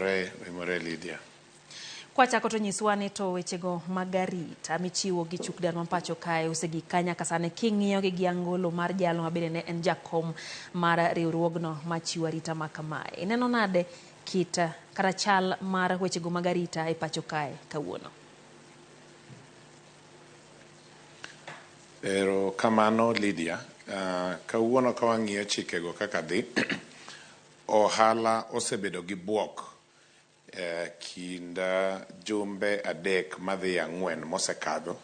Oimore, oimore Lydia. Kwachako to nyiswa ni to wechego mag arita michiwo gi chuk dar ma pacho kae osegik ka nyaka sani king'iyogi gi angolo mar jalo ma bende ne en jakom mar riwruogno machiwo arita ma kamae. Ineno nade kit kata chal mar wechego mag arita e pacho kae kawuono? Ero kamano Lydia. Kawuono ka wang'iyo chikego kaka dhi, ohala osebedo gi buok e kind jumbe adek madhi ang'wen mosekadho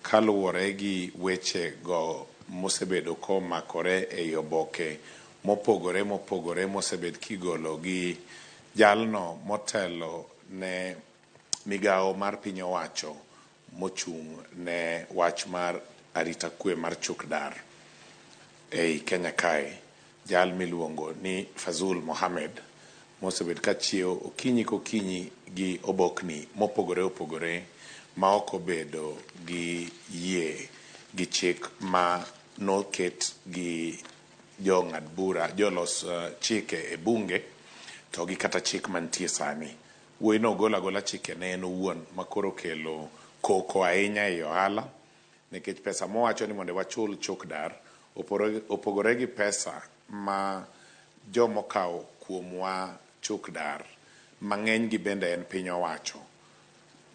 kaluwore gi weche go mosebedo komakore ei oboke mopogore mopogore mosebed kigolo gi jalno motelo ne migawo mar piny owacho mochung' ne wach mar arita kwe mar chuk dar ei Kenya kae, jal miluongo ni Fazul Mohamed mosebet ka chiewo okinyi kokinyi gi obokni mopogore opogore ma ok obedo gi yie gi chik ma noket gi jong'ad bura, jolos chike e bunge to gi kata chik mantie sani. Wuoyi no ogolo agola chike ne en owuon ma koro okelo koko ahinya ei ohala nikech pesa mowacho ni mondo wachul chuk dar opogore gi pesa ma jomokawo kuomwa chuk dar mang'eny gi bende en piny owacho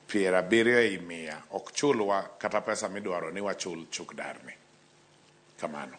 70 ei mia ok chulwa kata pesa midwaro ni wachul chuk dar ni. Kamano.